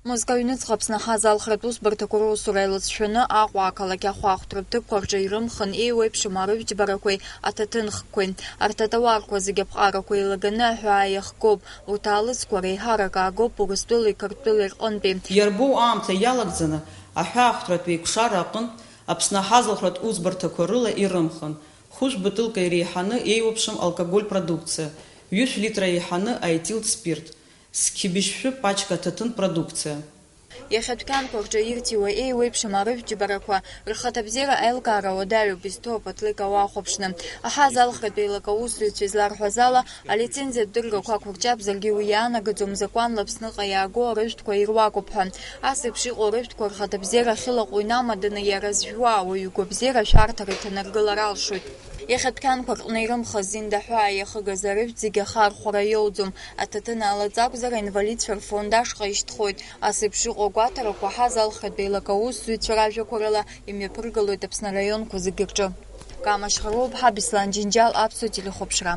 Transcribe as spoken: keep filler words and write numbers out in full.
Мызкы аҩныҵҟа Аԥсны аҳазалхратә усбарҭақәа русура еилыҵшәаны Аҟәа ақалақь ахәаахәҭратә ҭыԥқәа рҿы ирымхын еиуеиԥшым арыжәтә џьбарақәеи аҭаҭынхқәеи. Арҭ атауарқәа зегьы аԥҟарақәа еилаганы аҳәаа иахгоуп, урҭ аалыҵқәа реиҳарак аагоуп Урыстәылеи Қырҭтәылеи рҟынтәи. Иарбоу аамҭа иалагӡаны аҳәаахәҭратә еиқәшара аҟынтә Аԥсны аҳазалхратә усбарҭақәа рыла ирымхын, хәышә бутылка иреиҳаны еиуеиԥшым алкоголь продукциа, ҩышә литра еиҳаны аетилтә спирт, зқьи быжьшәи пачка аҭаҭын продукциа. Иахьатәи ақьанқәа рҿы ирҭиуа еиуеиԥшым арыжәтә џьбарақәа рхаҭабзиара аилкаара уадаҩуп изҭоу аԥаҭлыка уахәаԥшны. Аҳазалхратә еилак аусзуҩцәа изларҳәаз ала, алицензиатә дыррақәа ақәырҷ акәзаргьы уи иаанагаӡом закәанла Аԥсныҟа иаагоу арыжәтәқәа ируакуп ҳәа. Ас еиԥш иҟоу арыжәтәқәа рхаҭабзиара ахьылаҟәу инамаданы иара зжәуа ауаҩы игәабзиара ашәарҭара иҭанаргылар алшоит. Иахьатәи ақьанқәа рҟны ирымхыз зинда аҳәаа иахыгаз арыжәтә зегьы ахархәара иоуӡом. Аҭаҭын алаҵа акәзар, аинвалидцәа рфонд ашҟа ишьҭхоит. Ас еиԥш иҟоу агәаҭарақәа ҳазалхратә еилак аусзуҩцәа ражәақәа рыла имҩаԥыргалоит Аԥсны араионқәа зегьы рҿы. Кама Шьхаруа-ԥҳа, Беслан Џьынџьал, Аԥсуа телехәаԥшра.